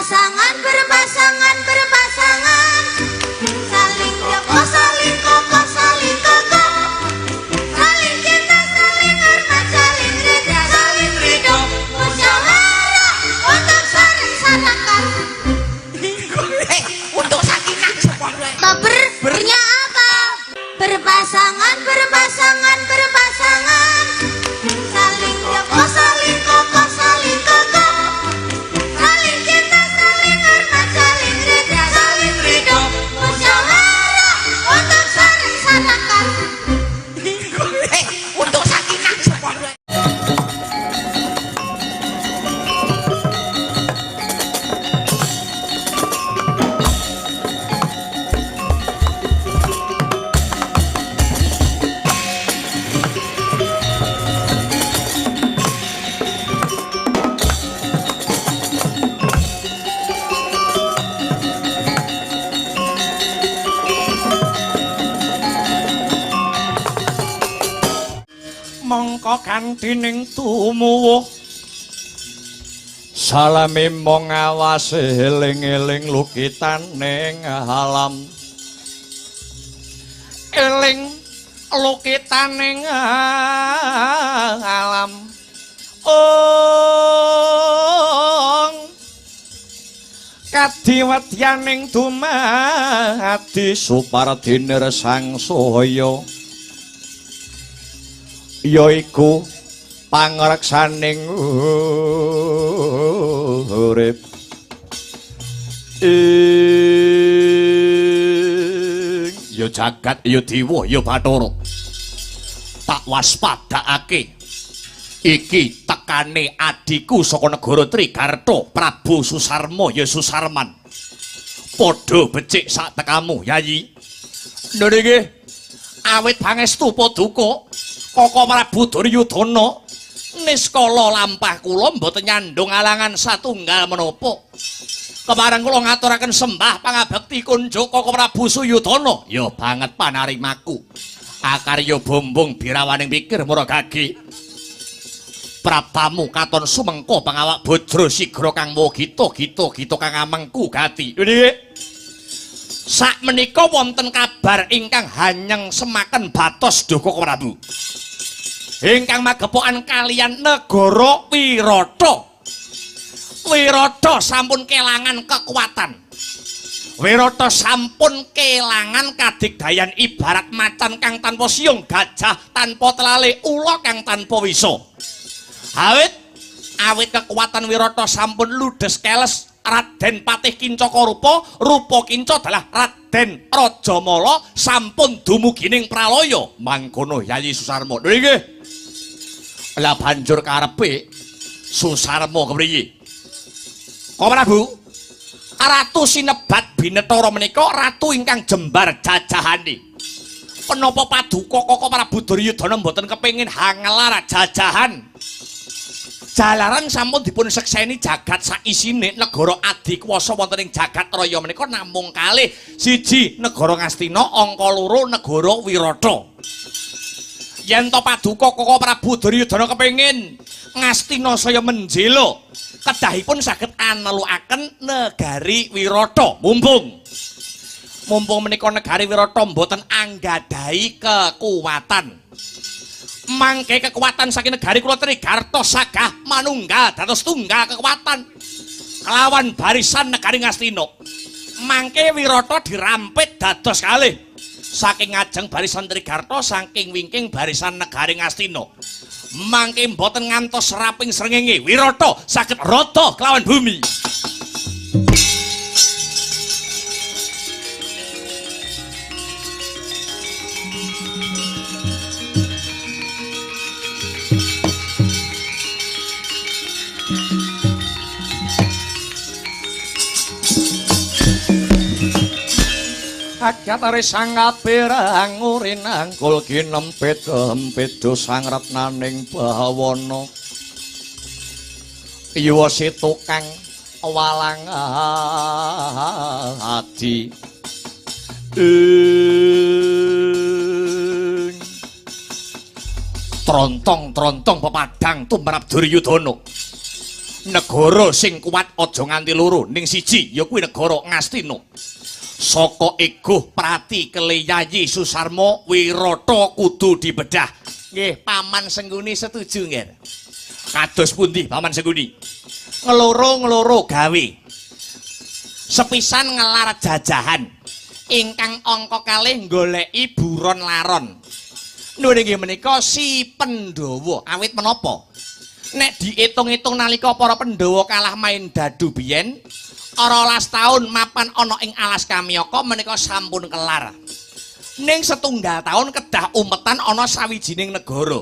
Berpasangan, berpasangan, berpasangan, saling kokoh, saling kokoh, saling kokoh, saling cinta, saling hormat, saling ridha, saling ridho, musyawarah untuk saling-sarakan. Untuk sakinah Ber, bernya apa? Berpasangan, berpasangan, berpasangan, saling kokoh, saling kokoh, saling kokoh, saling cinta, saling hormat, saling ridha, saling ridho, musyawarah untuk saling-sarakan. Untuk sakinah. Mongko kanthi ning tumuwuh salame mong awase eling-eling lukitaning alam, eling lukitaning alam. Ong kadiwedyaning dumadi supardinir sang saya yaiku pangreksaning urip. Ing ya jagat ya dewa ya bathara, tak waspadakake iki tekane adhiku saka negara Trigarta, Prabu Susarma ya Susarman. Padha becik sak tekamu, Yayi. Lho nggih, awit pangestu paduka Koko Prabu Duryudana niskala lampah kula mboten nyandung alangan satunggal menapa. Kepareng kula ngaturaken sembah pangabekti kunjuk Koko Prabu Suyudana. Ya banget panarimaku. Akarya bombong birawaning pikir muragage. Prabamu katon sumengko pangawak bojro sigra kang wogita gita gita kang amengku gati. Nggih. Sak menika wonten kabar ingkang hanyeng semaken batos duh Koko Prabu. Ingkang magepokan kaliyan negara Wirata. Wirata sampun kelangan kekuatan. Wirata sampun kelangan kadigdayan ibarat macan kang tanpa siung, gajah tanpa telale, ula kang tanpa wisa. Awit awit kekuatan Wirata sampun ludes keles. Raden Patih Kincaka rupa, rupa Kinca adalah Raden Rajamala sampun dumugining pralaya. Mangkono Yayi Susarma. Lho nggih. Lah banjur karepe Susarma kepriye? Koko Prabu, Ratu sinebat Binetara menika ratu ingkang jembar jajahane. Penapa paduka Koko Prabu Duryudana mboten kepengin hangelar jajahan? Jalaran sampun dipun sekseni jagat saisine negara adikwasa wonten ing jagat raya menika namung kalih, siji negara Ngastina, angka loro negara Wirata. Yen to paduka Koko Prabu Duryudana kepengin Ngastina saya menjela, kedahipun saged anelukaken negari Wirata. Mumpung mumpung menika negari Wirata mboten anggadhahi kekuatan. Mangke kekuatan saking negari kula Trigarta sagah manunggal dados tunggal kekuatan kelawan barisan negari Ngastina. Mangke Wirata dirampit dados kalih saking ngajeng barisan Trigarta, saking wingking barisan negari Ngastina. Mangke mboten ngantos raping srengenge, Wirata saged rata kelawan bumi. Akyatare sang kaperang urinangkul kinempit kempit sang retnaning bawana. Yuwa si tukang walang adi. Trontong-trontong pepadang tumrap Duryudana. Negara sing kuat aja nganti loro, ning siji ya kuwi negara Ngastina. Saka ego prati keleyayi Susarma Wirata kudu dibedah. Nggih, Paman Sengkuni setuju nggih. Kados pundi Paman Sengkuni? Ngeloro-ngeloro gawe. Sepisan ngelar jajahan. Ingkang angka kalih goleki buron laron. Nuwun inggih menika si Pandhawa. Awit menapa? Nek diitung-itung nalika para Pandhawa kalah main dadu biyen, 12 taun mapan ana ing alas Kamyaka menika sampun kelar. Ning setunggal taun kedah umetan ana sawijining negara.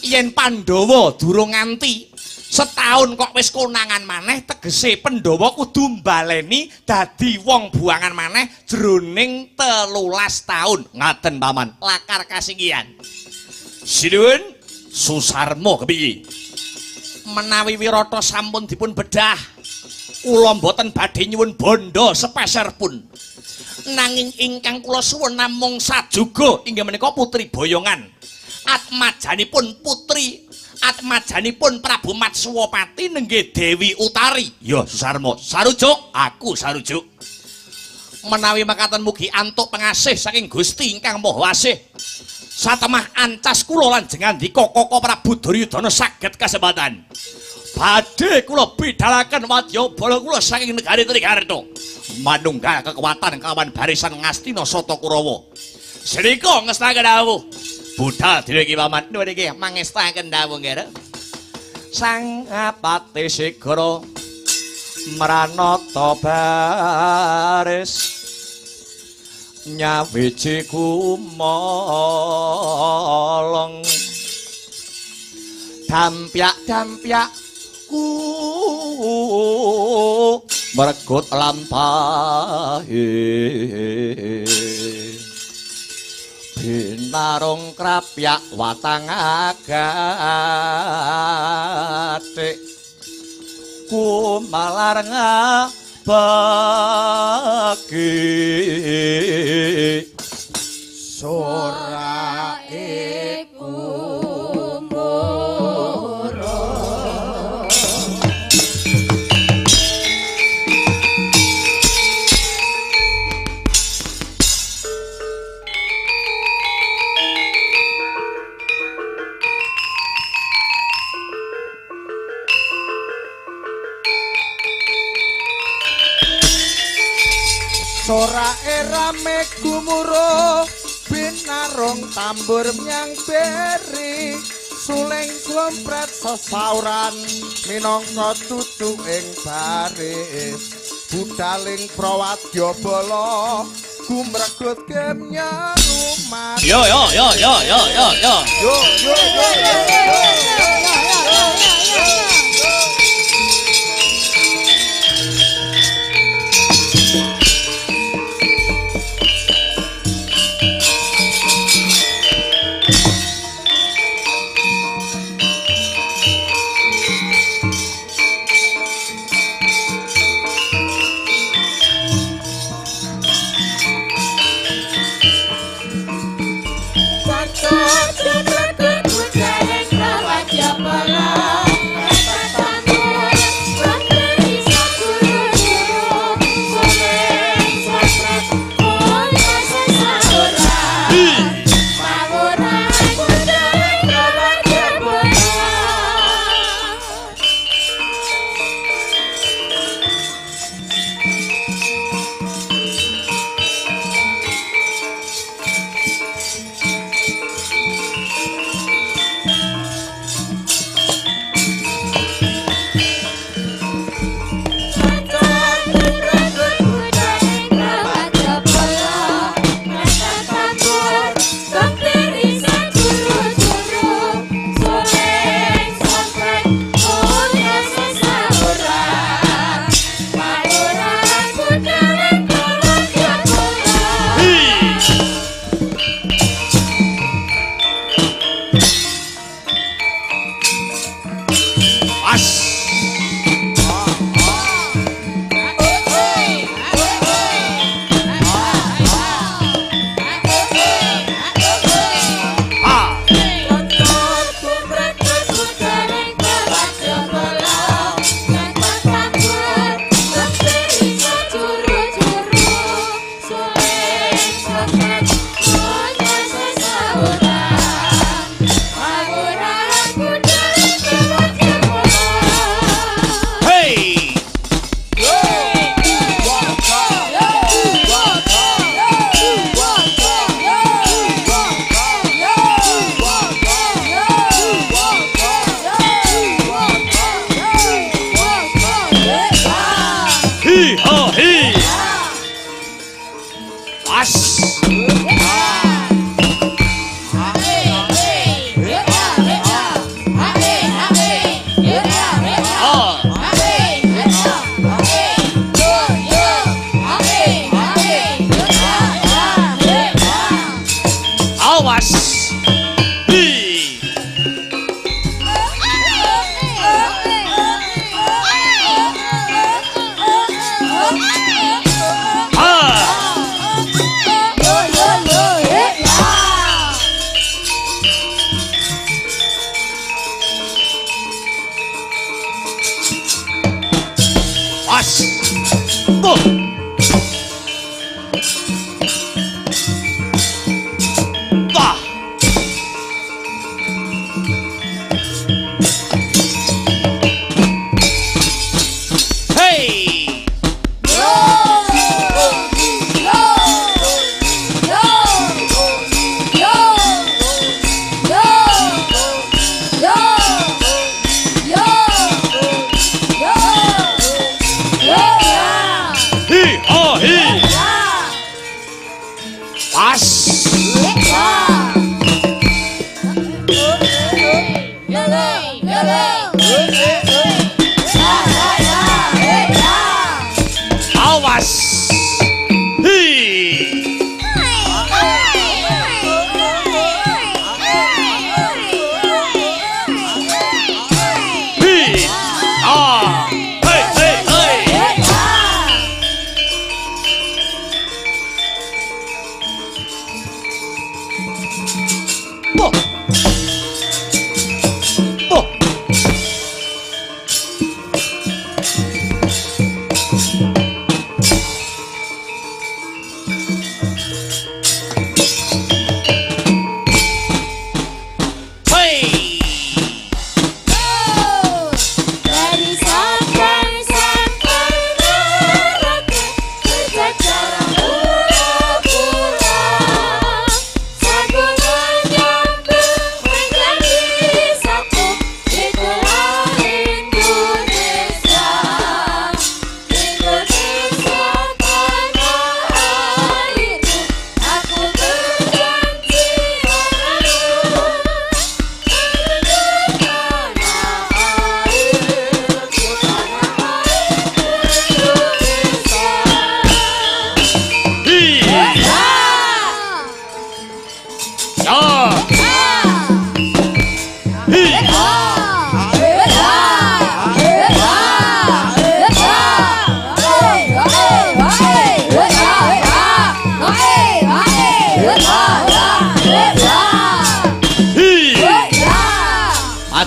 Yen Pandhawa durung nganti setahun kok wis konangan maneh, tegese Pandhawa kudu mbaleni dadi wong buangan maneh jroning 13 taun. Ngaten Paman, lakar kasinggihan. Sinuwun Susarma kepiye? Menawi Wirata sampun dipun bedah, kula mboten badhe nyuwun bondo sepeser pun. Nanging ingkang kula suwun namung sajuga inggih menika putri boyongan. Atmajanipun putri, atmajanipun Prabu Matswapati nenggih Dewi Utari. Ya Susarma, sarujuk, aku sarujuk. Menawi makaten mugi antuk pengasih saking Gusti ingkang Maha Asih. Satemah ancas kula lan jengandika Koko Prabu Duryudana saged kasempatan. Badhe kula bidhalaken wadyabala kula saking negari Trigarta. Manunggal kekuatan kawan barisan Ngastina Sata Kurawa. Srika ngestakaken dawuh. Budal dhewe iki Paman. Nuwun inggih mangestaken dawuh nggih. Sang Apate Segara mranata baris nyawiji kumolong dampyak-dampyak ku meregut lampahe binarung krapyak watang agatik kumalar ngabagi sorake kumuro. Sorake rame gumuruh binarung tambur menyang beri suling klompret sesauran minangka cucu ing baris budaling prawadyabala gumregut gemnyarumat. Yo yo yo yo yo yo yo yo yo yo yo. Tuh. Wah. Hey.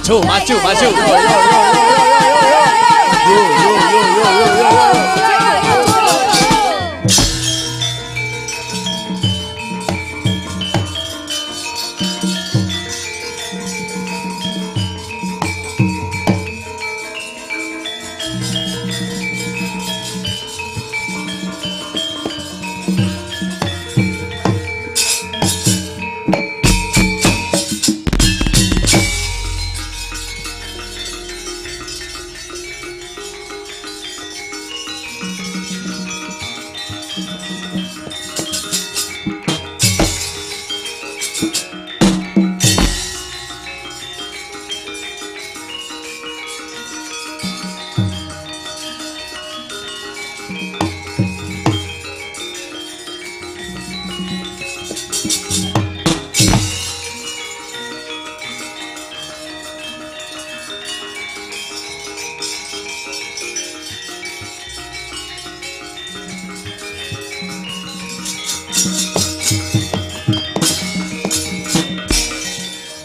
Maju, maju, maju. Yo, yo, yo, yo, yo, yo.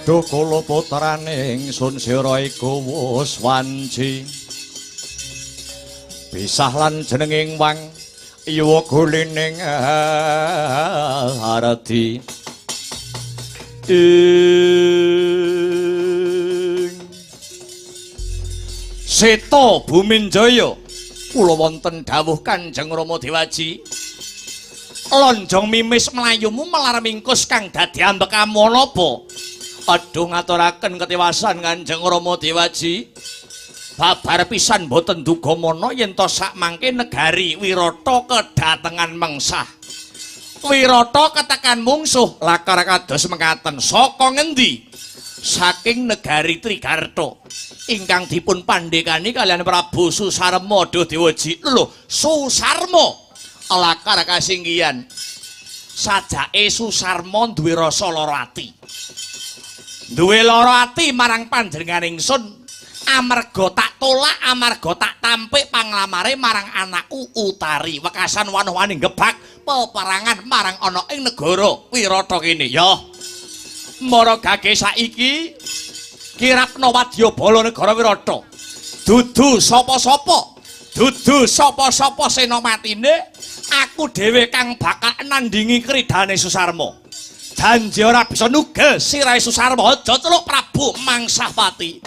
Duh kula putrane ingsun sira iku wus wanci pisah lan jenenging wang yuwa gulining ardi ing Seta Buminjaya kula wonten dawuh Kanjeng Rama Dewaji. Lonjong mimis mlayumu melar mingkus kang dadi ambekamu napa? Aduh ngaturaken ketiwasan Kanjeng Rama Dewaji. Babar pisan boten duga mana yen to sakmangke negari Wirata kedatengan mengsah. Wirata ketekan mungsuh lakar kados mekaten. Saka ngendi? Saking negari Trigarta ingkang dipun pandhekani kaliyan Prabu Susarma. Duh Dewaji. Lho, Susarma lakar kasinggihan. Sajake Susarma duwe rasa lara ati. Duwe lara ati marang panjenengan ingsun amarga tak tolak, amarga tak tampik panglamare marang anakku Utari. Wekasan wanuh-wani gebak peperangan marang ana ing negara Wirata kene. Ya mara gage saiki kirapna wadyabala negara Wirata dudu sapa-sapa, Dudu sapa-sapa senomatine, aku dhewe kang bakal nandingi kridane Susarma. Janji ora bisa nugel sirahe Susarma. Aja celuk Prabu Mangsapati.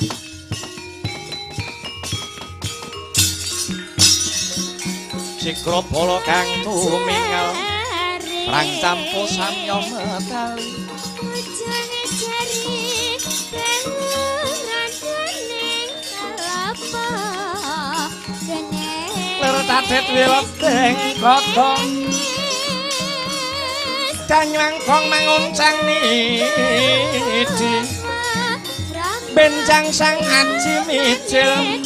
Sigra bala kang tumingal perang campo samya metali. Lir tadet wileteng kodhong danywangkong manguncang nidi benjang sang aji mijil.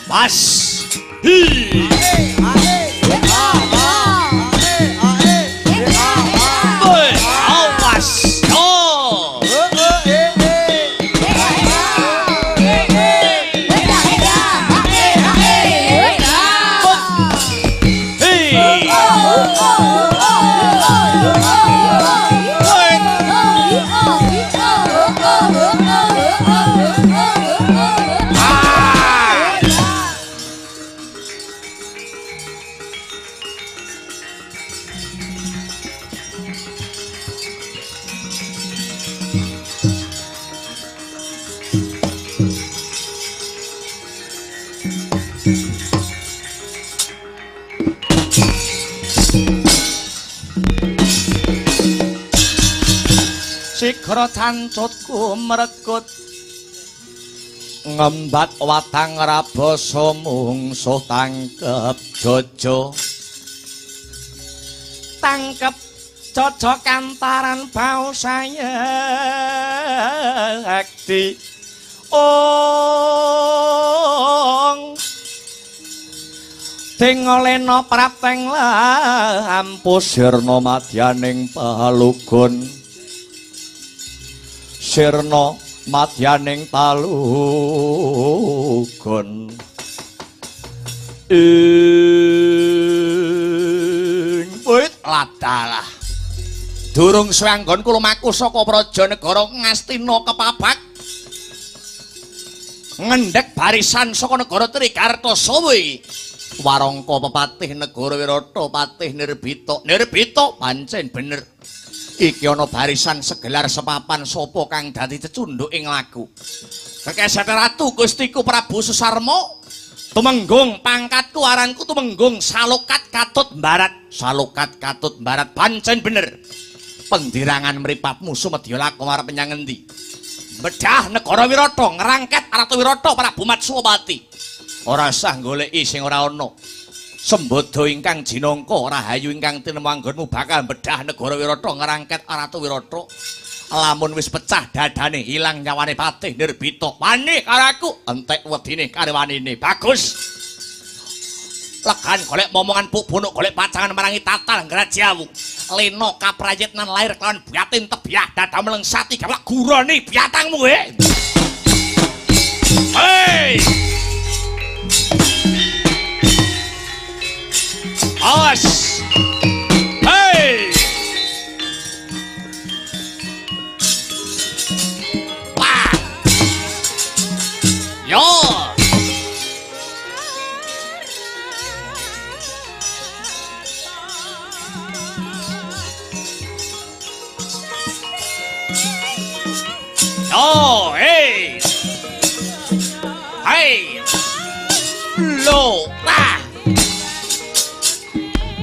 Mas hi awas yo. Sigra cancutku meregut ngembat watang rabasa mungsuh tangkep jojo tangkep jojo kantaran bau sayekti ong dingolena prapteng lampu sirna madyaning palugun sirna madyaning palugon ing wit ladalah durung suwe anggonku lumaku saka praja negara Ngastina kepabak ngendhek barisan saka negara Trigarta sawa iki warangka pepatih negara Wirata patih Nirbita. Nirbita pancen bener iki ana barisan segelar sepapan sapa kang dadi cecunduk ing laku. Kekesete Ratu Gustiku Prabu Susarma tumenggung pangkatku aranku tumenggung Salokat Katut Barat. Salokat Katut Barat pancen bener. Pendirangan mripatmu sumedya laku arep menyang endi? Bedah negara Wirata ngrangket Ratu Wirata Prabu Matswapati. Ora sah goleki sing ora ana. Sembada ingkang jinangka rahayu ingkang tinemu anggonmu bakal bedah negara Wirata ngrangket Ratu Wirata. Lamun wis pecah dadane ilang nyawane patih Nirbita. Wani karo aku entek wedine karo wanine. Bagus. Legan golek momongan puk bunuk golek pacangan marangi tatal ngrajawu. Lena kaprayitnan lair kelawan batin tebyah dada melengsati gawak gurane biatangmu kowe. Hei. Awas. Hei. Wah. Yo. Yo, hey. Hey. Lo, ta.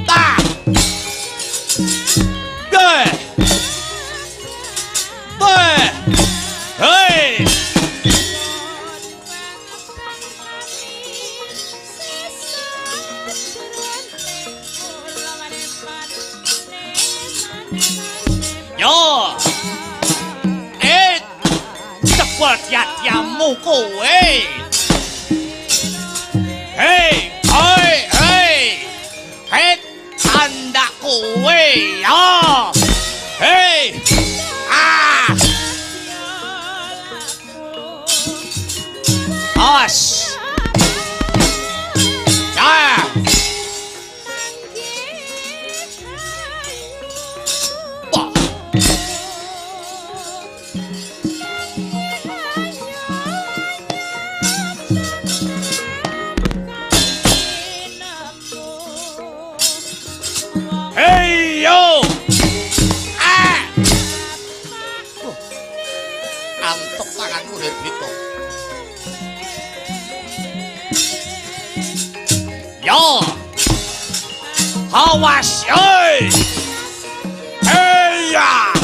Ta. Go. Yo. Cepet tiap-tiapmu kowe. Hei, hei, hei. Hei, tanda kowe. Yo. Hei. Ah. Awas. Ya. Wah. Hey yo. Ah. Antuk tanganku Herbito. Yo. Awas, oi. Hey ya.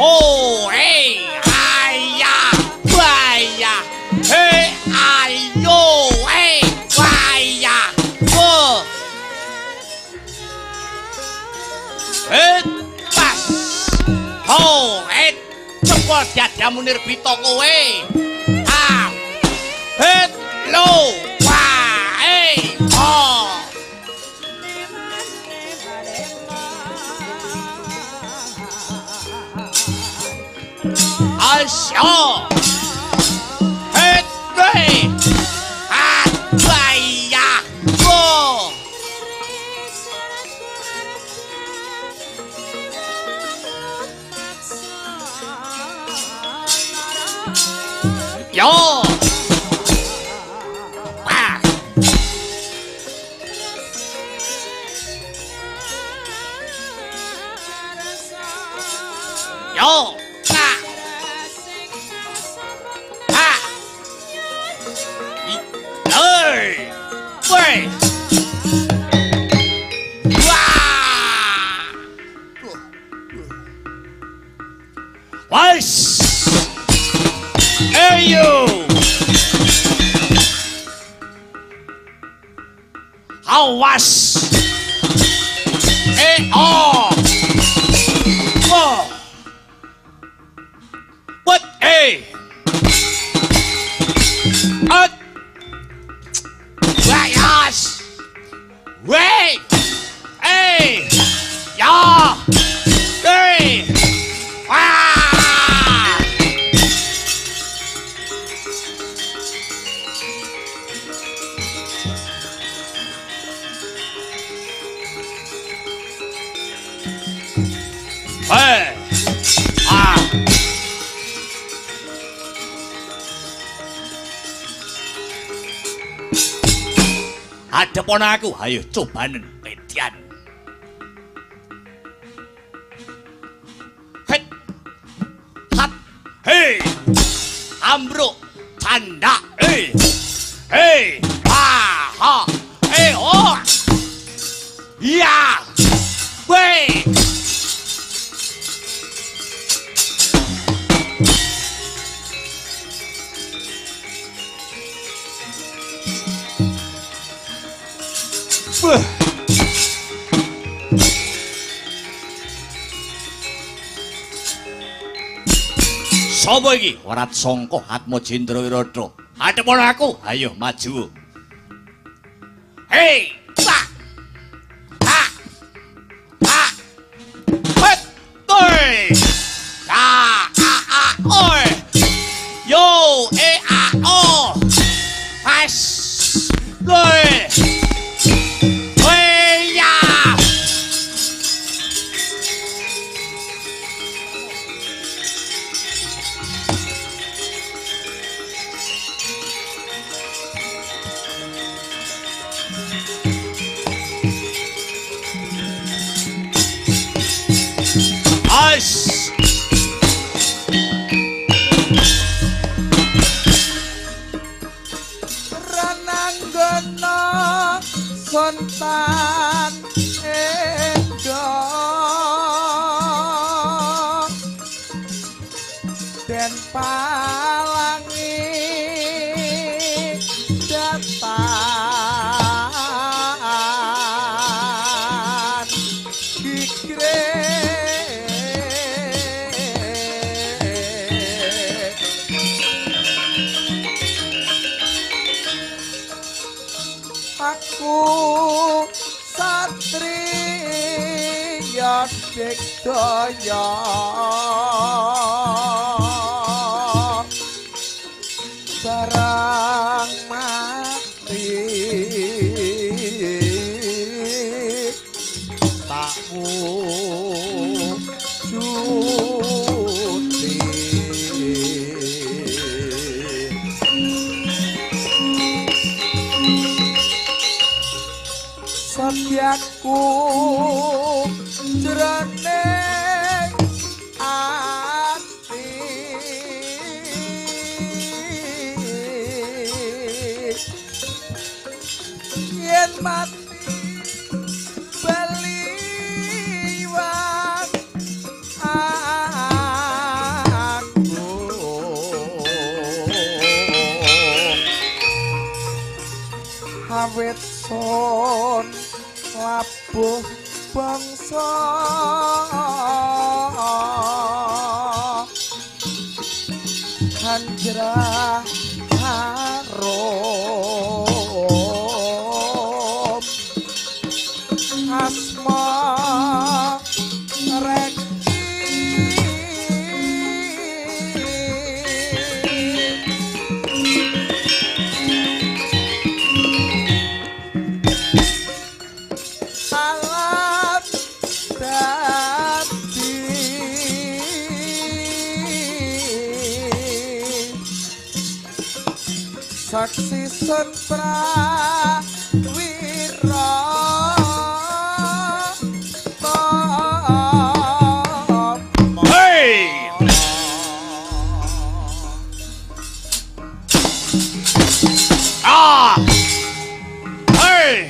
Oh, hey, ayah, waya. Hey, ayo, hey, waya. Oh. Eh, pas. Oh, eh, cepet dadamu Nirbita kowe. Ah. Eh, lo. Wah, eh, oh. Asyo. Eh, eh. Ah, waya. Oh. Yo. Ah. Yo. Ah. Ah. Hey. Wei. Wah. Wes. Ayo. Awas. Oh. Oh. What? Eh. At. Wayas. Wei. Eh. Ya. Eh. Wah. Hei. Ah. Hadepon aku, ayo cobanen pedian. Het. Hat. Hei. Ambruk canda. Hei. Hei. Ah, ha. Hei, oh. Ya. Wei. Buh. Sapa iki? Ora sangka Atmajendra Wirata. Hadepon aku, ayo maju. Hei, tak. Ha. Ha. Het. Oi. A a a oi. Yo, e a o. As. Oi. As. Rananggana sontan endo den palangi datan gigre. digdaya barang mati tak wujuti. Setyaku jroning ati yen mati bali wang aku awit son labuh bangsa hanjrah harum asma reki alat dadi saksi sun prawira Hei! Ah! Hei!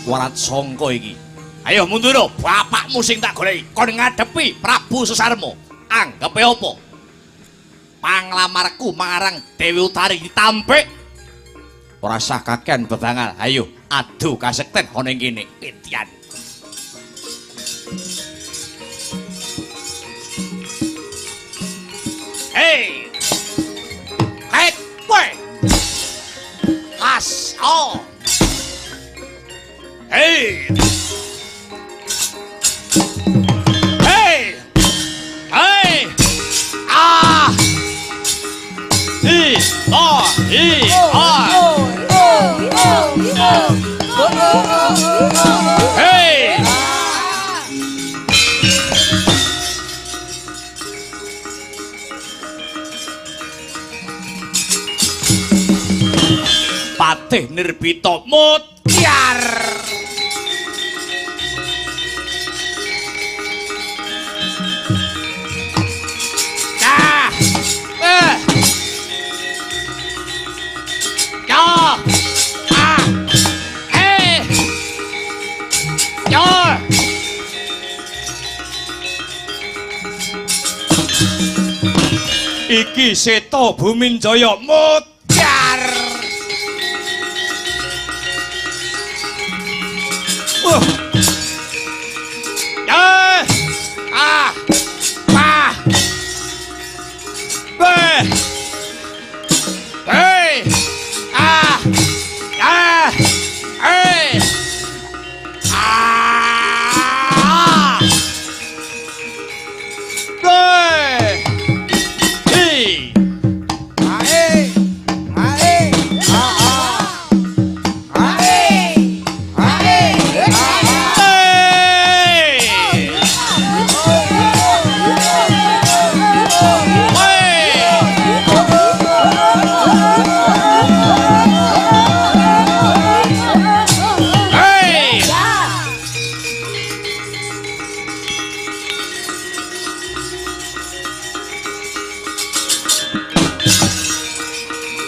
Warat sangka iki. Ayo mundur, bapakmu sing tak goleki kon ngadepi Prabu Sesarmo. Anggepe apa? Panglamarku marang Dewi Utari ditampik. Ora sah kakean bebangal. Ayo adu kasekten ana ing kene. Pitian. Hei! Hei, kowe. Has, oh. Hei! Hei! Hei! Ah! I! O! I! O! Hei! Patih Nirbita Mutiar. Iki Seta Buminjaya Mutiar. Ah! Pa! B! Hey! Ah! Ah! Hey! Ah! B! Hi! Ae! Ae! A a. Ae! Ae! A a. Hey! Hey!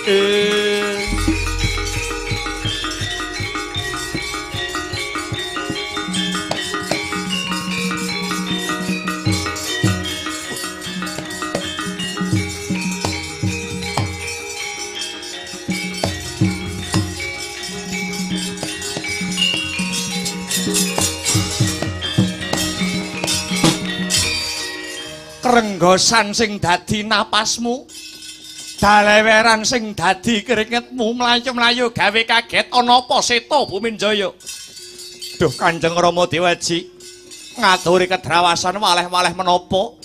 Hey! Krenggosan sing dadi napasmu, Daleweran sing dadi keringetmu mlayu-mlayu gawe kaget ana apa Seta Buminjaya? Duh Kanjeng Rama Dewaji, ngaturi kedrawasan waleh-waleh menapa?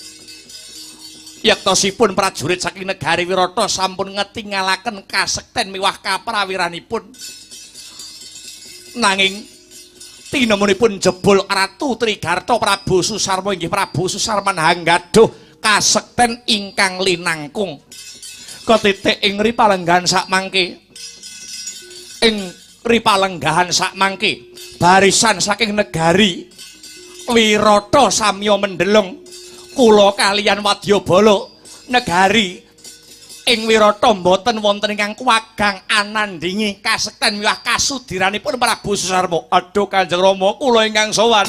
Yektosipun prajurit saking negari Wirata sampun ngetingalaken kasekten miwah kaprawiranipun. Nanging tinemunipun jebul Ratu Trigarta Prabu Susarma inggih Prabu Susarman hanggaduh kasekten ingkang linangkung. Ketitik ing ripalenggahan sakmangke. Ing ripalenggahan sakmangke barisan saking negari Wirata samya mendeleng kula kaliyan wadyabala negari ing Wirata mboten wonten ingkang kuwagang anandingi kasekten miwah kasudiranipun Prabu Susarma. Aduh Kanjeng Rama, kula ingkang sowan.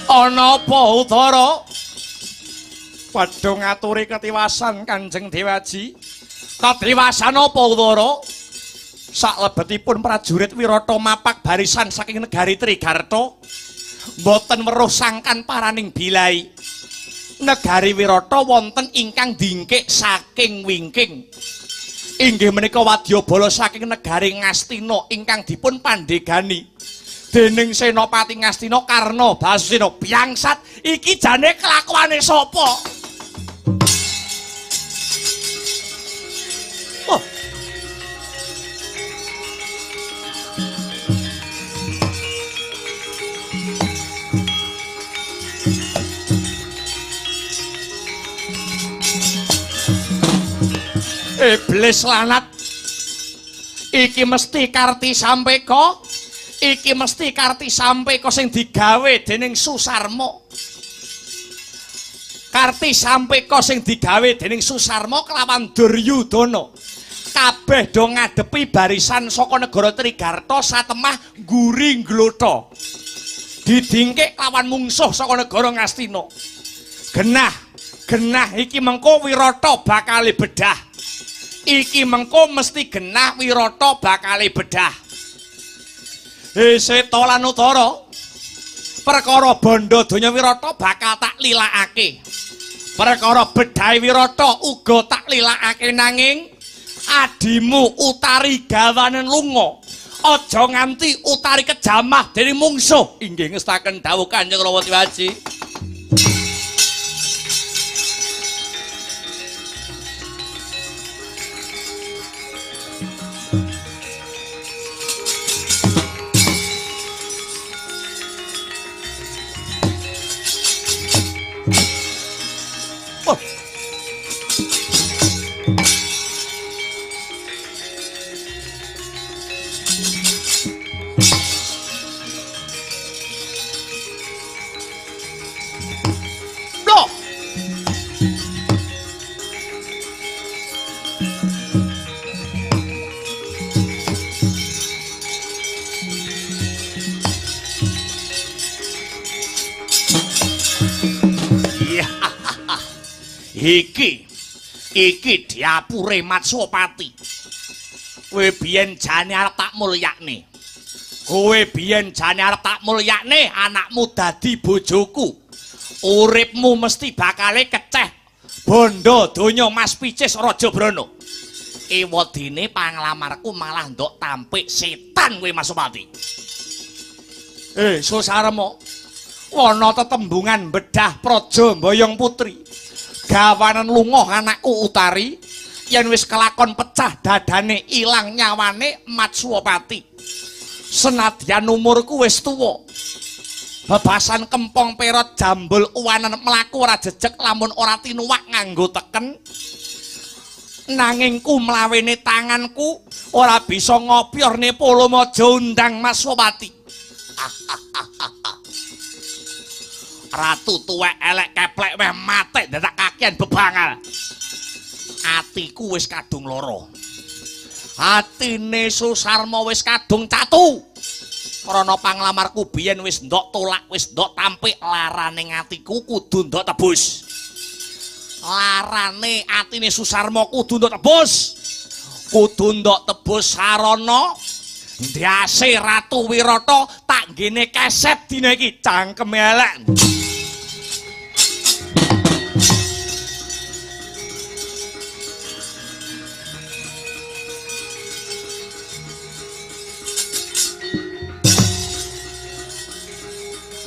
Ana apa Utara? Padha ngaturi ketiwasan Kanjeng Dewaji. Ketiwasan apa Utara? Saklebetipun prajurit Wirata mapak barisan saking negari Trigarta mboten weruh sangkan paraning bilai. Negari Wirata wonten ingkang dingkik saking wingking. Inggih menika wadyabala saking negari Ngastina ingkang dipun pandhegani dening Senopati Ngastina Karna Basusena. Biangsat, iki jane kelakuane sapa? Oh. Iblis lanat, iki mesti Karti Sampeka. Iki mesti Karti Sampeka sing digawe dening Susarma. Karti Sampeka sing digawe dening Susarma kelawan Duryudana. Kabeh do ngadepi barisan saka negara Trigarta satemah ngguri nglotha. Didingkik lawan mungsuh saka negara Ngastina. Genah, genah iki mengko Wirata bakale bedah. Iki mengko mesti genah Wirata bakale bedah. Seta lan Utara, perkara bandha donya Wirata bakal tak lilakake. Perkara bedhahe Wirata uga tak lilakake, nanging adimu Utari gawanen lunga. Aja nganti Utari kejamah dening mungsuh. Inggih ngestaken dawuh Kanjeng Rama Dewaji. Iki diapure Matswapati. Kowe biyen jane arep tak mulyakne. Kowe biyen jane arep tak mulyakne, anakmu dadi bojoku. Uripmu mesti bakale keceh bondo donya Mas Picis Raja Brana. Ewadene panglamarku malah ndok tampik setan kowe Matswapati. Susarma, wana tetembungan bedah praja Mboyong Putri. Gawanen lunga anakku Utari, yen wis kelakon pecah dadane ilang nyawane Matswapati. Senadyan umurku wis tuwa, bebasan kempong perot jambul uwanen mlaku ora jejeg lamun ora tinuwak nganggo teken. Nanging ku mlawene tanganku ora bisa ngopyorne Polomaja undang Matswapati. Ratu tuwek elek keplek meh matek dadak kakian bebangal. Atiku wis kadung lara. Atine Susarma wis kadung catu. Krana panglamarku biyen wis ndok tolak, wis ndok tampik, larane atiku kudu ndok tebus. Larane atine Susarma kudu ndok tebus. Kudu ndok tebus sarana ndase Ratu Wirata tak nggene keset dina iki cangkeme elek.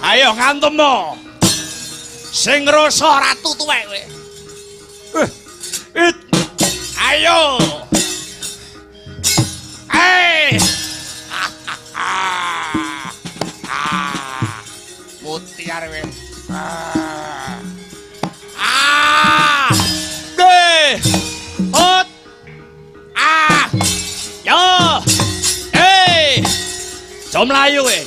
Ayo ngantemno. Sing ngrasa ratu tuwek kowe. Ayo. Hei. Mutiar kowe. Ah. De. Ot. Ah. Yo. Hei. Jom mlayu kowe.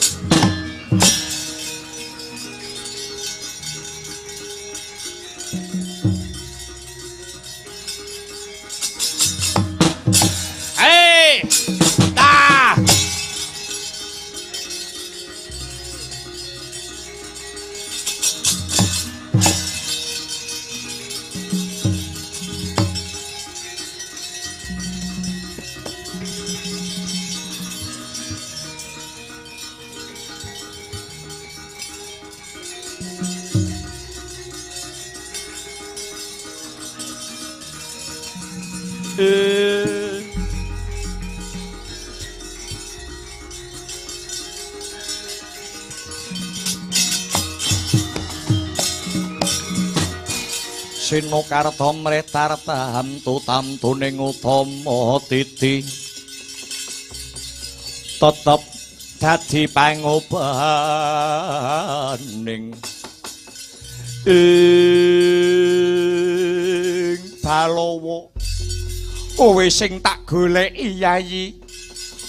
Sinokarta mretartamtu tamtuning utama titi tetep dadi pangobaning ing Balawa. Kowe sing tak goleki Yayi.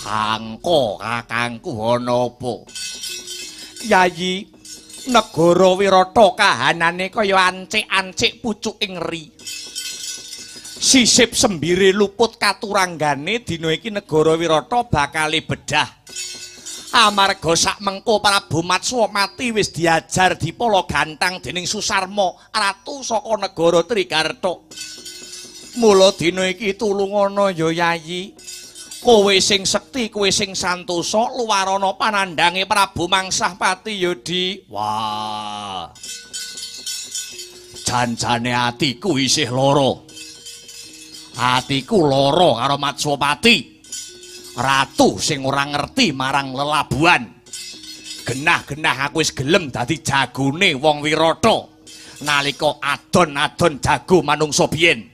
Kangko kakangku ana apa? Yayi, negara Wirata kahanane kaya ancik-ancik pucuking ri. Sisip sembire luput katuranggane dina iki negara Wirata bakale bedah. Amarga sak mengko Prabu Matswamati wis diajar dipala gantang dening Susarma, ratu saka negara Trigarta. Mula dina iki tulungana ya Yayi. Kowe sing sekti, kowe sing santosa, luwarana panandhange Prabu Mangsahpati ya Di. Wah. Janjane atiku isih lara. Atiku lara karo Matswapati. Ratu sing ora ngerti marang lelabuhan. Genah-genah aku wis gelem dadi jagone wong Wirata. Nalika adon-adon jago manungsa biyen.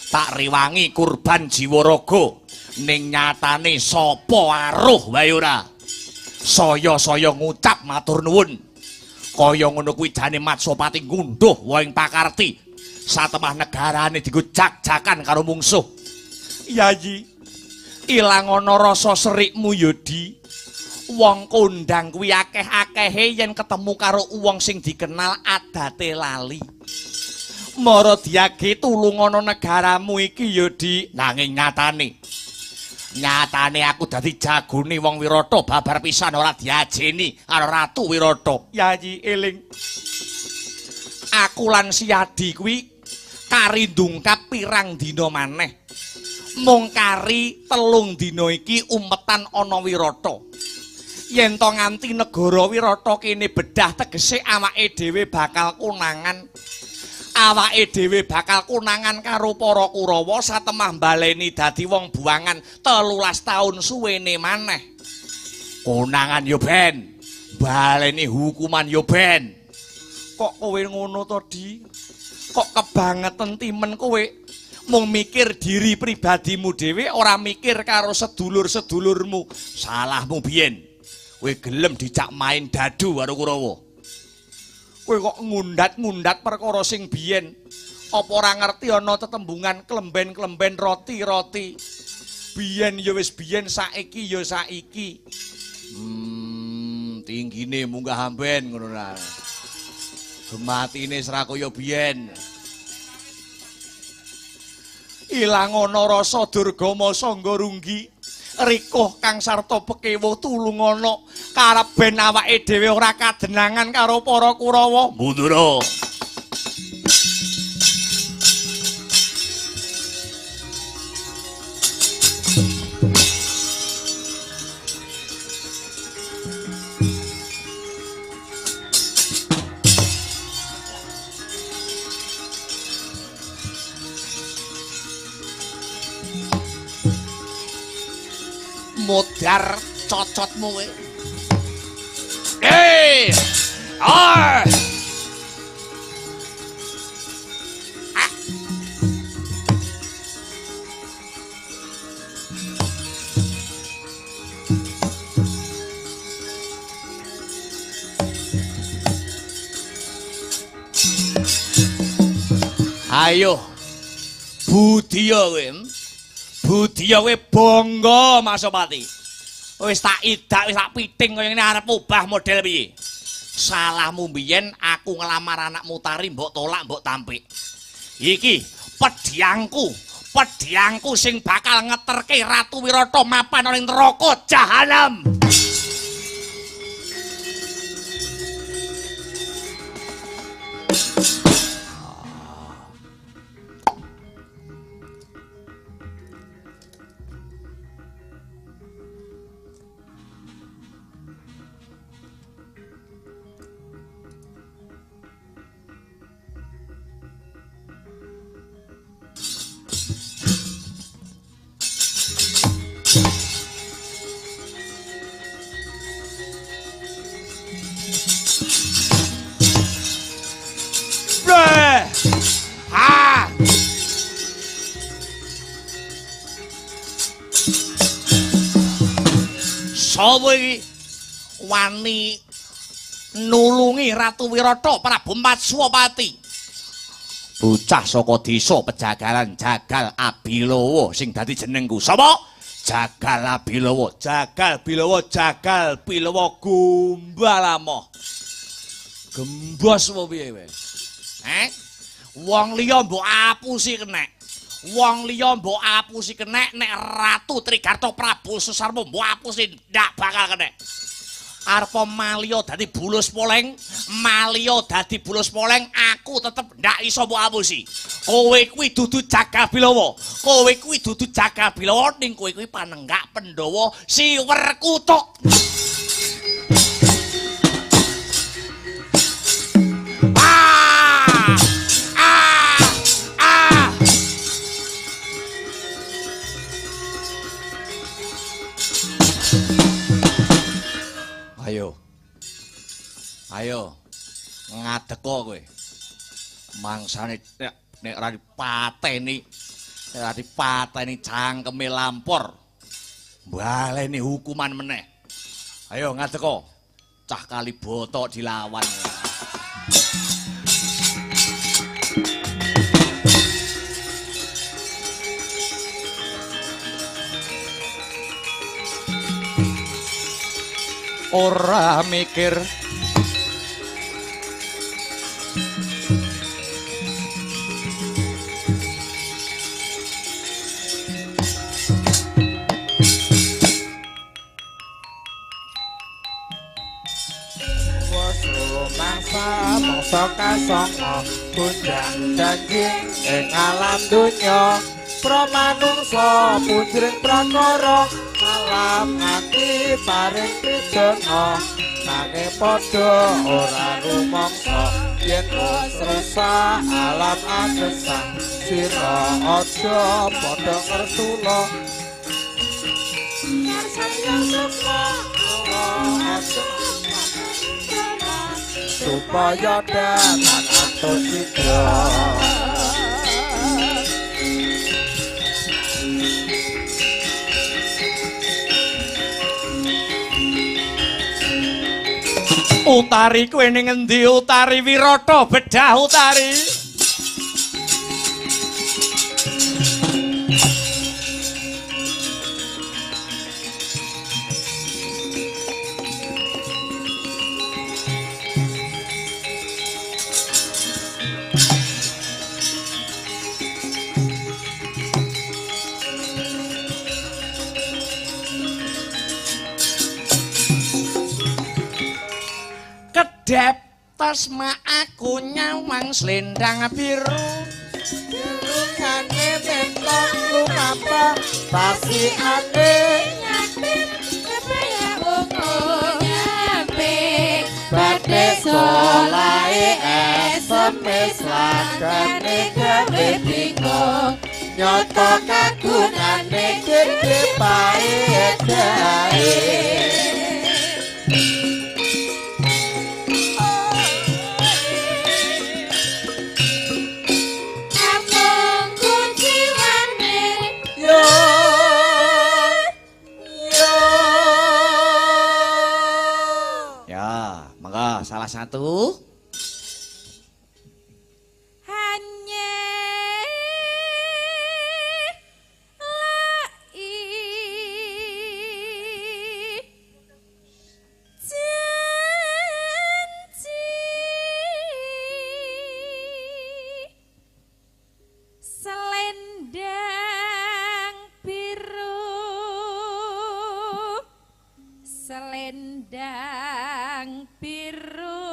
Tak rewangi kurban jiwa raga. Ning nyatane sapa aruh wae ora. Saya-saya ngucap matur nuwun. Kaya ngono kuwi jane Matswapati ngunduh waing pakarti. Satemah negarane dienggo jak-jakan karo mungsuh. Yayi, ilang ana rasa serikmu ya Di. Wong kondang kuwi akeh-akehe yen ketemu karo wong sing dikenal adate lali. Mara diage tulungana negaramu iki ya Di. Nanging nyatane nyatane aku dadi jagone wong Wirata babar pisan ora diajeni karo Ratu Wirata. Yayi eling. Aku lan Siadi kuwi kari ndungkap pirang dina maneh. Mung kari 3 dina iki umetan ana Wirata. Yen to nganti negara Wirata kene bedah tegese awake dhewe bakal konangan. Awake dhewe bakal konangan karo para Kurawa satemah baleni dadi wong buangan 13 taun suwene maneh. Konangan yo ben, baleni hukuman yo ben. Kok kowe ngono to, Di? Kok kebangeten timen kowe? Mung mikir diri pribadimu dhewe ora mikir karo sedulur-sedulurmu. Salahmu biyen. Kowe gelem dijak main dadu karo Kurawa. Kowe kok ngundat-ngundat perkara sing biyen. Apa ora ngerti ana tetembungan klemben-klemben roti-roti. Biyen ya wis biyen, saiki ya saiki. Tinggine munggah amben ngono lah. Gematine ora kaya biyen. Ilang ana rasa durgama sangga runggi. Rikuh kang sarta pekewuh tulungana karep ben awake dhewe ora kadenangan karo para Kurawa. Mundura. Modar cocotmu kowe. Eh! Ah! Ah! Ayo. Budiya kowe. Budiya kowe bangga Masopati. Wis tak idak, wis tak piting kaya ngene arep ubah model piye? Salahmu mbiyen aku nglamar anakmu Tari mbok tolak mbok tampik. Iki pedhangku, pedhangku sing bakal ngeterke Ratu Wirata mapan ning neraka jahanam. Sapa iki wani nulungi Ratu Wirata Prabu Matswapati? Bocah saka desa Pejagalan Jagal Abilawa sing dadi jenengku. Sapa? Jagal Abilawa, Jagal Bilawa, Jagal Bilawa gombalamoh. Gembos apa piye kowe? Eh? Wong liya mbok apusi kenek. Wong liya mbok apusi kenek, nek Ratu Trigarta Prabu Susarma mbok apusi ndak bakal kenek. Arepa maliya dadi bulus poleng, maliya dadi bulus poleng, aku tetep ndak iso mbok apusi. Kowe kuwi dudu Jagal Bilawa, kowe kuwi dudu Jagal Bilawa, ning kowe kuwi panenggak Pandhawa siwer kutuk. Ah! Ah! Ah! Ayo. Ayo. Ngadeka kowe. Mangsane nek ora dipateni, nek ora dipateni cangkeme lampor. Baleni hukuman meneh. Ayo ngadeka. Cah Kalibata dilawan. Ora mikir Wes rumangsa mangsa kasanga gunjang janji ing alam donya pramanungsa pujring prakara alam ati paring pidana nanging padha ora rumangsa yen wis rusak alam agesang sira aja padha ngersula supaya dapat antuk cidra. Utari kowe ning endi Utari Wirata bedah Utari. Kedep tasma aku nyawang slendang biru. Gelungane mentok lumapa pasikane nyapir kebaya ungu nyapir badhe solahe SMS lagane gawe bingung nyata kagunane gedhe paedahe. Salah satu hanya lai janji selendang biru selendang biru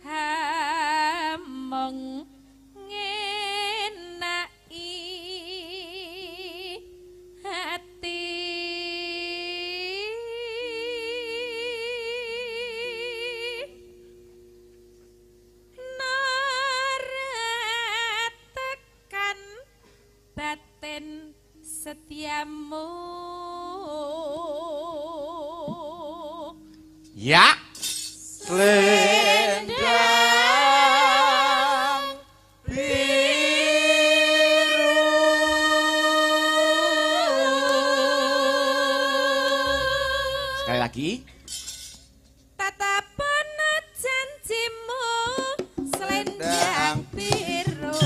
hamong ngenai hati nora tekan batin setiamu. Ya selendang biru. Sekali lagi. Tatapan janjimu selendang biru.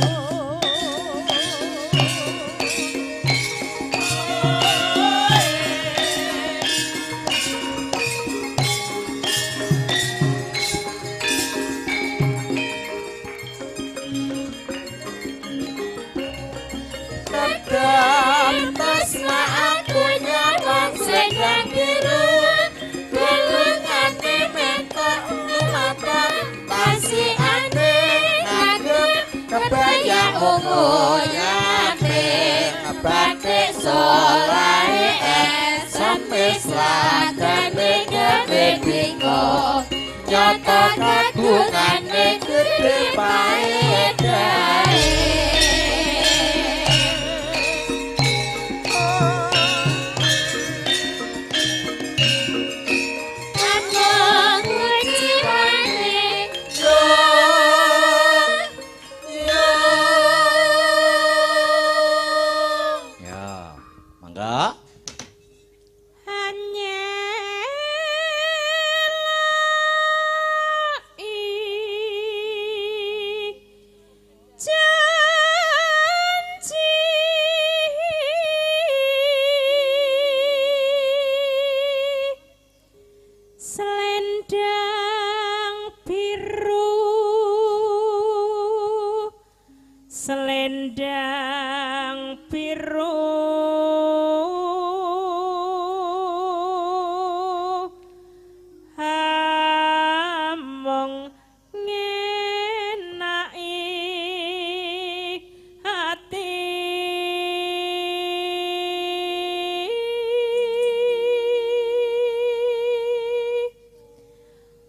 Ungu nyapir batik solahe SMS lagane gawe bingung nyata kagungane gedhe paedahe. Selendang biru hamong ngenai hati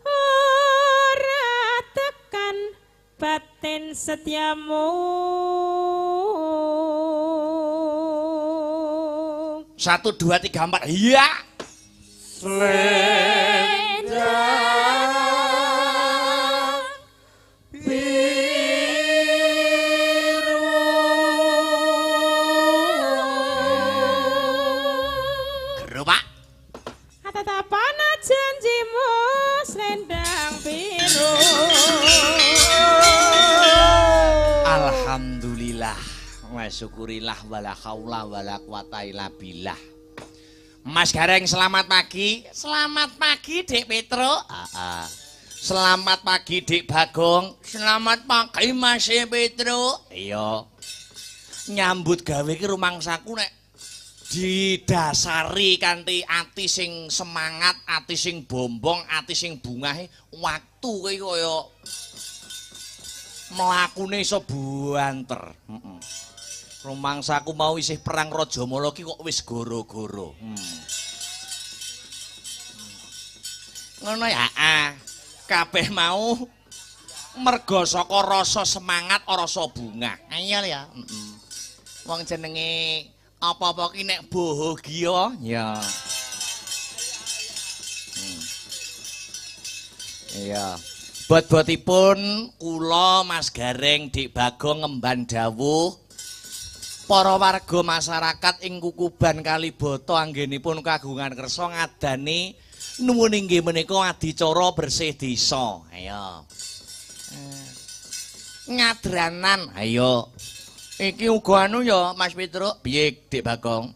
ora tekan batin setiamu. 1, 2, 3, 4. Iya. Selendang biru. Gerobak. Tatapan janjimu selendang biru. Alhamdulillah. Wa syukurillah wala haula wala quwata illa billah. Mas Gareng selamat pagi. Selamat pagi Dik Petro. Selamat pagi Dik Bagong. Selamat pagi Mas Petro. Iya. Nyambut gawe iki rumangsaku nek Didasari kanthi ati sing semangat, ati sing bombong, ati sing bungahe, waktu kuwi kaya mlakune iso buanter. Heeh. Rumangsaku mau isih perang Rajamala ki kok wis goro-goro. Ngono ya, heeh. Kabeh mau merga saka rasa semangat, rasa bungah. Ayo ya. Heeh. Wong jenenge apa-apa ki nek bahagia ya. Iya. Bot-botipun kula Mas Gareng Dik Bagong ngemban dawuh para warga masyarakat ing Kukuban Kalibata anggenipun kagungan kersa ngadani nuwun inggih menika adicara bersih desa. Ayo. Ngadranan. Ayo. Iki uga anu ya Mas Petruk, piye Dik Bagong?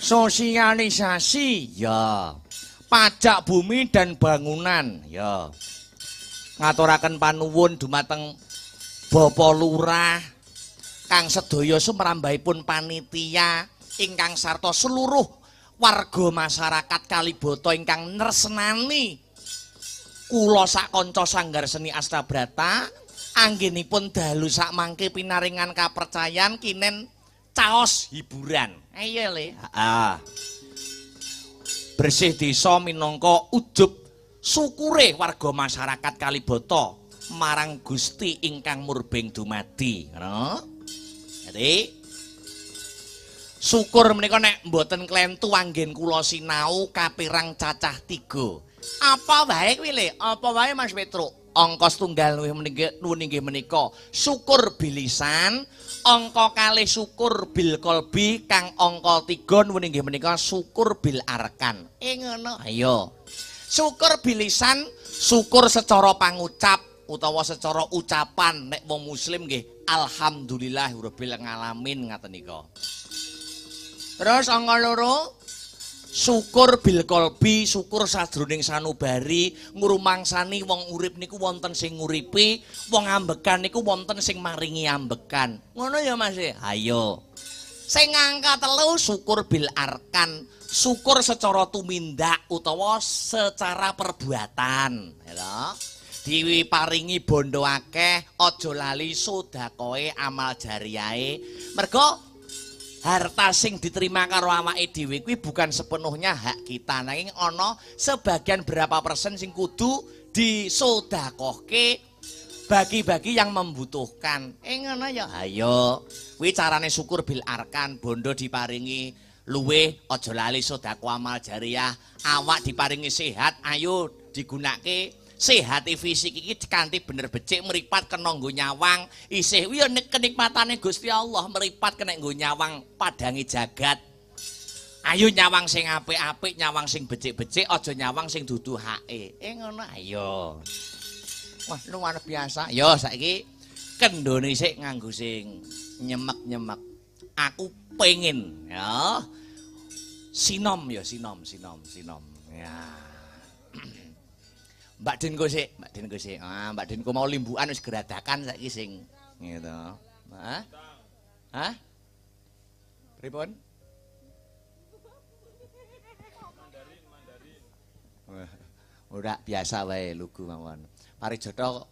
Sosialisasi ya. Pajak bumi dan bangunan ya. Ngaturaken panuwun dumateng Bapak Lurah kang sedaya sumrambahipun panitia ingkang sarta seluruh warga masyarakat Kalibata ingkang nresnani kula sak kanca Sanggar Seni Astabrata anggenipun dalu sakmangke pinaringan kapercayan kinen caos hiburan. Ayo le. Heeh. Bersih desa minangka ujub syukure warga masyarakat Kalibata marang Gusti ingkang murbeng dumadi. Ngono. Jadi syukur menika nek mboten klentu anggen kula sinau kapirang cacah 3. Apa wae kuwi le? Apa wae Mas Petruk? Angka setunggal nuwun inggih menika syukur bilisan, angka kalih syukur bil kolbi, kang angka 3 nuwun inggih menika syukur bil arkan. Ngono. Ayo. Syukur bilisan, syukur secara pangucap utawa secara ucapan nek wong muslim nggih alhamdulillahirabbil alamin ngaten nika. Terus angka 2 syukur bil kolbi, syukur sajroning sanubari, ngrumangsani wong urip niku wonten sing nguripi, wong ambekan niku wonten sing maringi ambekan. Ngono ya Mas? Ayo. Sing angka 3 syukur bil arkan, syukur secara tumindak utawa secara perbuatan, ya. Diparingi bondo akeh, aja lali sedekahe amal jariahe. Mergo harta sing diterima karo awake dhewe kuwi bukan sepenuhnya hak kita, nanging ana sebagian berapa persen sing kudu disedekahke bagi-bagi yang membutuhkan. Ngono ya. Ayo, kuwi carane syukur bil arkan, bondo diparingi luwih, aja lali sedekah amal jariah, awak diparingi sehat, ayo digunake sehati fisik iki kanthi bener becik, mripat kena nggo nyawang isih kuwi ya kenikmatane Gusti Allah, mripat kena nggo nyawang padangi jagat. Ayo nyawang sing apik-apik, nyawang sing becik-becik, aja nyawang sing dudu hake. Ngono ayo. Wah, luar biasa. Yo saiki kendone sik nganggo sing nyemek-nyemek. Aku pengen ya. Sinom ya, sinom, sinom, sinom. Ya. Mbak Dinko sik, Mbak Dinko sik. Ah, Mbak Dinko mau limbukan wis geradakan saiki sing gitu. Hah? Hah? Pripun? Ora biasa wae lugu mawon. Parijoto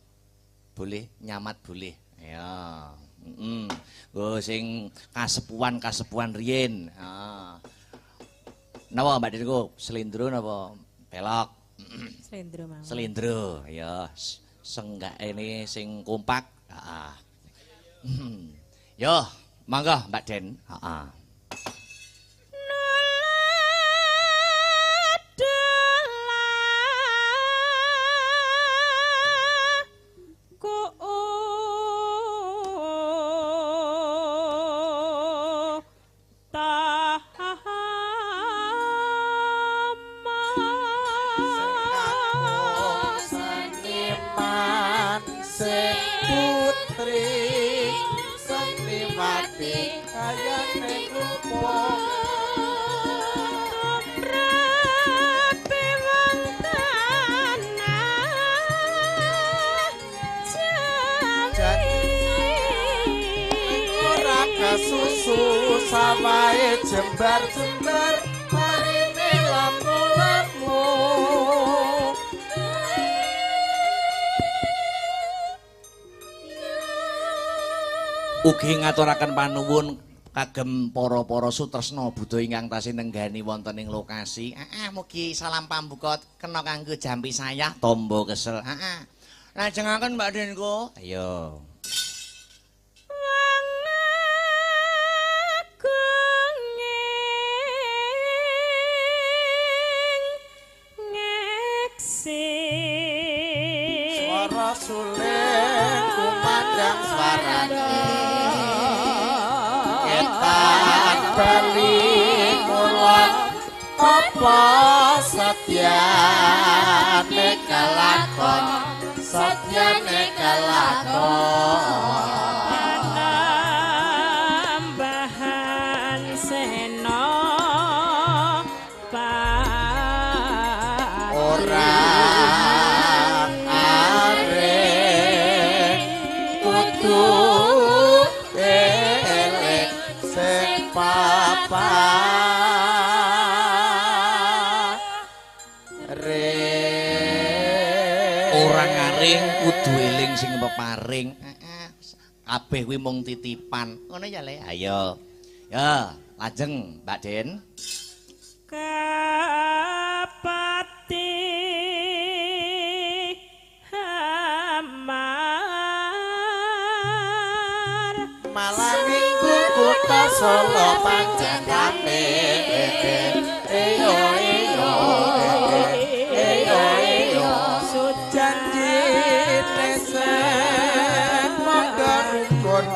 boleh, nyamat boleh. Ya. Heeh. Nggo sing kasepuhan-kasepuhan riyin. Heeh. Napa Mbak Dinko? Slendro napa pelok? Slendro mawon. Slendro, ya. Senggake ini sing kompak. Heeh. Yo, monggo Mbak Den. Heeh. Putri seniwati kayane. Sawahe jembar-jembar parine lamu-lamu. Ugi ngaturaken panuwun kagem para-para sutresna budaya ingkang tasih nenggani wonten ing lokasi. Mugi salam pambuka kena kanggo jampi sayah tombo kesel. Lajengaken Mbak Denko. Ayo. Wong agung ngeksi swara suling kumandang swarane ketan bali kulon apa satyane kalakon satyane kalakon tambahan sena ora arek kudu eling sing papa ora ngaring kudu eling sing peparing. Kabeh kuwi mung titipan. Ngono ya, Le. Ayo. Ya, lajeng Mbak Den. Kapati hamar malam minggu kutha Solo pancen rame. Eyo eyo eyo eyo janji nesen monggo rukun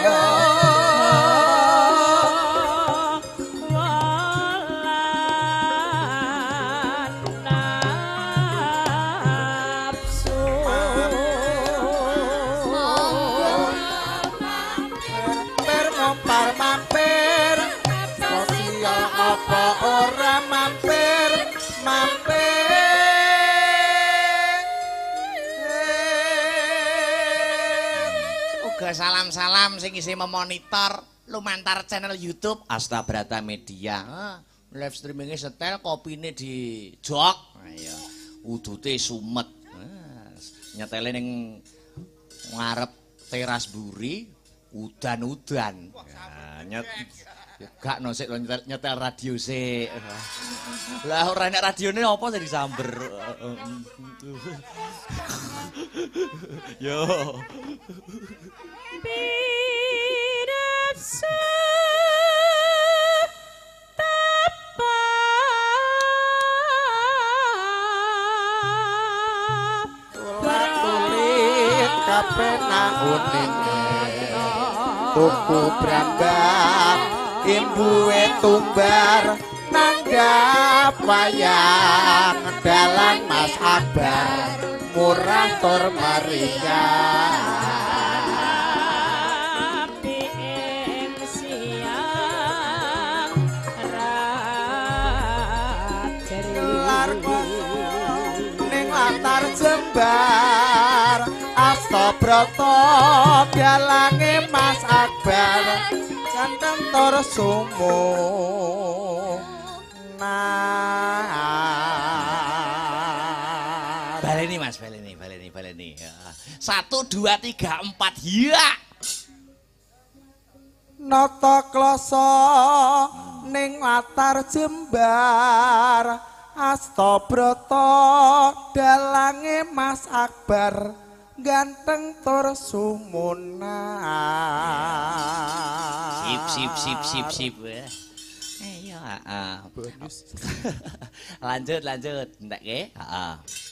yo welan nafsu mampir ngompar mampir sosial apa ora mampir mampir. Uga salam-salam sing isih memonitor lumantar channel YouTube Astabrata Media. Live streamingnya setel, kopine di jok. Ayo, udute sumet. Nyetele ning ngarep teras mburi, udan-udan. Ya, gak no sik nyetel radio sik. Lah ora enek radione apa sing disamber. Yo. Binafsu tapa tulit kabeh nang unine tuku brambang imbuhe tumbar nanggap wayang dalang Mas Akbar murah tur meriah. Api ing siang Gelar ning latar jembar Astabrata dalange Mas Akbar ganteng tur sumo nah. Baleni Mas, baleni, baleni, baleni. 1 2 3 4 ya. Nata klasa ning latar jembar Astabrata dalange Mas Akbar ganteng tur sumunar. Sip sip sip sip sip. Iya, heeh. Lanjut lanjut, entek nggih? Heeh.